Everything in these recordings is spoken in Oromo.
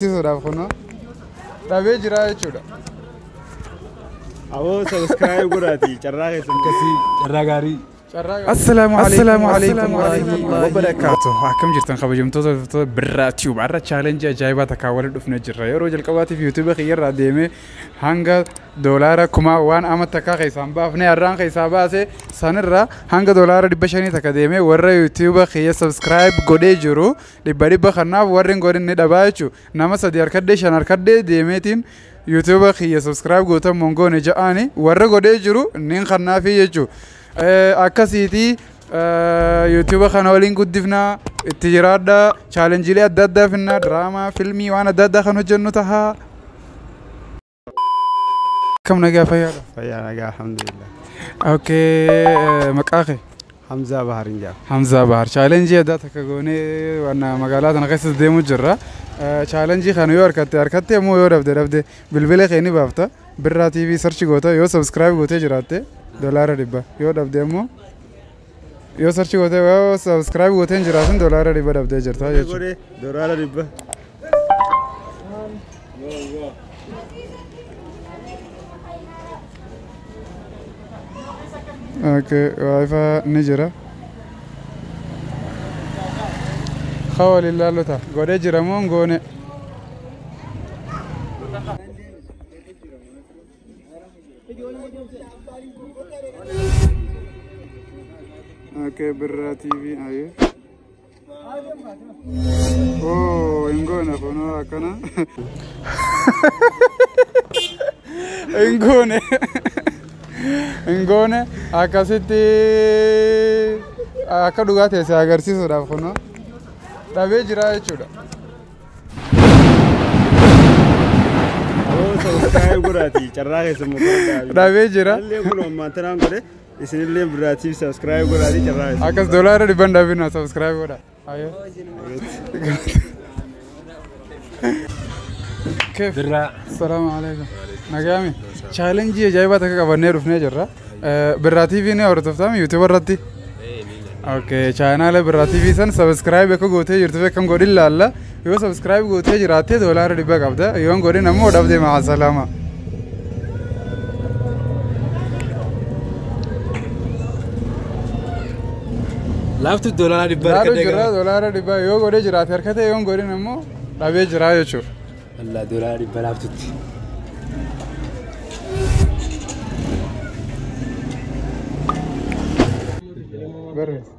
Agarsiisuudhaaf kunoo dhabee jira jechuudha. Aboo, subscribe godhaati carraa keessan. Akkasii, carraa gaarii. Assalaamu alaikum warahmatullahi wabarakaatuh. Akkam jirtan, kabajamtoota hordoftoota Birraa Tube? Har'a challenge ajaa'ibaa takkaa waliin dhufnee jirra. Yeroo jalqabaatiif YouTube kiyyarraa deemee hanga doolaara 1000 waan amma takkaa keessaan baafne har'aan keessaa baase sanirraa hanga doolaara 500 takka deemee warra YouTube kiyya subscribe godhee jiru dhibba dhibba kanaaf warri hin godhin ni dhabaa jechuudha. Nama sadi harkadhee, shan harkadhee deemeetiin YouTube kiyya subscribe gootan mongoone ja'aani warra godhee jiru nin kannaafii jechuudha. Akkasiiti YouTube kana waliin guddifnaa itti jiraadha. Challengeiilee adda addaa finnaa, diraamaa, filmii, waan adda addaa kan hojjennu tahaa. Akkam, nagaa, fayyaadha? Fayyaa, nagaa, alhamdulillah. Okay, maqaa kee? Hamzaa Baharin jedhama. Hamzaa Bahar. Challenge addaa takka goonee waan magaalaa tana keessa deemu jirra. Challenge kana yoo harkatte harkatte, ammoo yoo dhabde dhabde, bilbila kee ni baafta. Birraa TV search goota, yoo subscribe gootee jiraatte doolaara 100, yoo dhabde ammoo yoo search gootee yoo subscribe gootee hin jiraatin doolaara 100 dhabdee jirta jechuudha. Godhee doolaara 100. Okay, wifi ni jira. Haa, ilaallu ta'a. Godhee jira moo hin goone? Okay, Birraa TV ayyee. Oh, hin goone, kunoo akkana. Hin goone. Hin goone, akkasitti akka dhugaa teesse agarsiisuudhaaf kunoo dhabee jira jechuudha. Aboo, subscribe godhaati carraa keessan mokoradhaa. Dhabee jira. Illee kun ammaan tanaan godhe, isinillee Birraa TV subscribe godhaati carraa keessan. Akkas doolaara dhibban dhabina, subscribe godha. Ayyee. كيف؟ Birraa. السلام عليكم. Nagaami. Challenge ajaa'ibaa takka qabannee dhufnee jirra. Birraa TV ni hordoftaami YouTube irratti? Okay, channel Birraa TV san subscribe akka gootee jirtu fi akkam godhin laalla. Yoo subscribe gootee jiraatte doolaara 100 qabda. Yoo hin godhin ammoo dhabde, ma'a salaama. Laaftu doolaara 100 Laalu harkadhee jira gara. Doolaara 100 yoo godhee jiraate harkate, yoo hin godhin ammoo dhabee jira jechuudha. Wallaa, doolaara 100 laaftutti. Barreessa.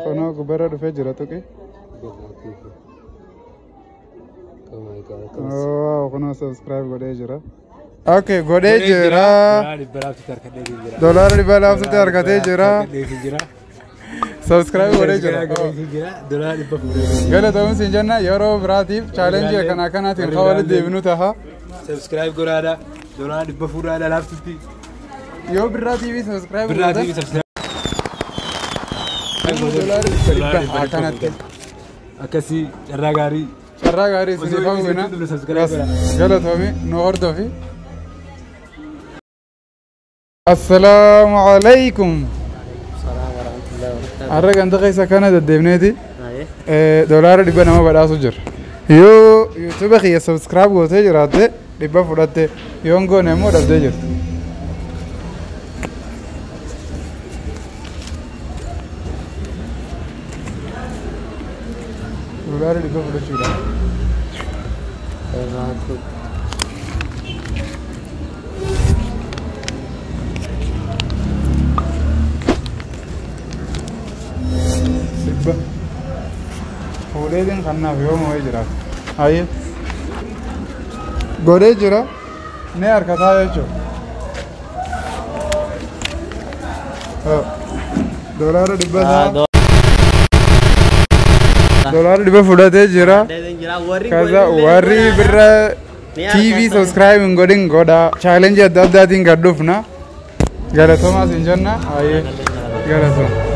Kunoo gubbarra dhufee jira, tuqi. Oh, kunoo subscribe godhee jira. Okay, godhee jira. Doolaara 100 laaftutti harkadhee jira. Doolaara 100 laaftutti harkatee jira. Harkadhee jira. Subscribe godhee jira. Godhee jira. Doolaara 100 fuudhee jira. Galatoomii siin jenna, yeroo biraatiif challenge akkana akkanaatiin kan walitti deebinu taha. Subscribe godhaadha. Doolaara 100 fuudhaadha laaftutti. Yoo Birraa TV subscribe Birraa gootan TV subscribe. Doolaara 100 akkanatti. Akkasii, carraa gaarii. Carraa gaarii isiniif Osoo hawwina. isin subscribe godhaa. Galatoomii, nu hordofi. Assalaamu alaikum. Har'a ganda keessa akkana deddeemneeti doolaara 100 nama badhaasu jira. Yoo YouTube kiyya subscribe gootee jiraatte 100 fudhatte, yoo hin goone immoo dhabdee jirti. Doolaara 100 fudhachuudha. 100 fuudheetiin kannaaf yoo moo'ee jiraate. Hayyee. Godhee jira. Ni harkataa jechuudha. Doolaara 100 isaa. Doolaara 100 fudhatee jira. Kaza warri Birra TV subscribe hin godhin godha. Challenge adda addaatiin gad dhufna. Galatoomaa siin jenna. Hayyee. Galatooma.